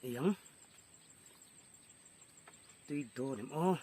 Ei ang. Tui dawn em aw.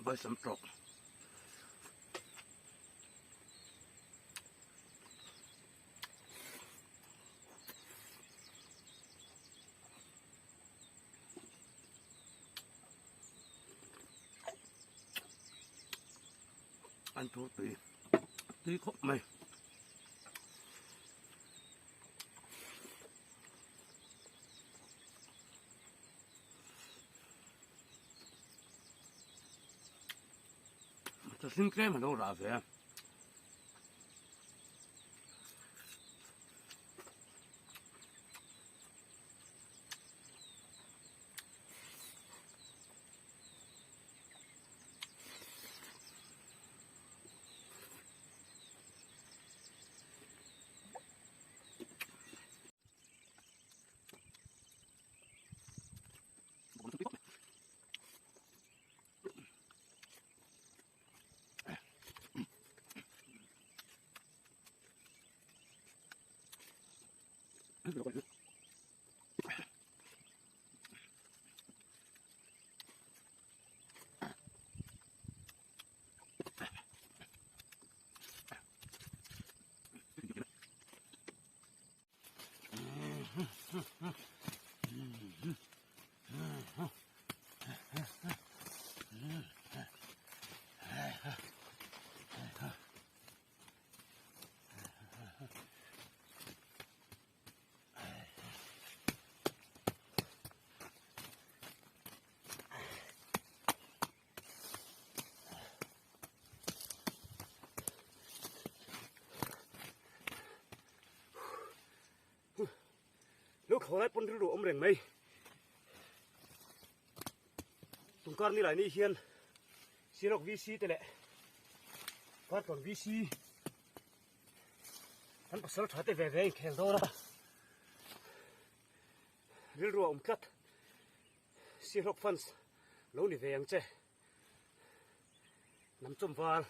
Vai sam tawk. An tur tui tui khawp mai. Chawhlim tlem a lo rah ve a. Lo kho lai pawn rilru awm reng mai. Tungkar ni lai ni hian Sirok VC te leh Kartlawn VC kan pasal tha te ve ve a inkhel dawn a. Rilru a awm tlat. Sirok fans lo ni ve ang che. Hnam chawm val.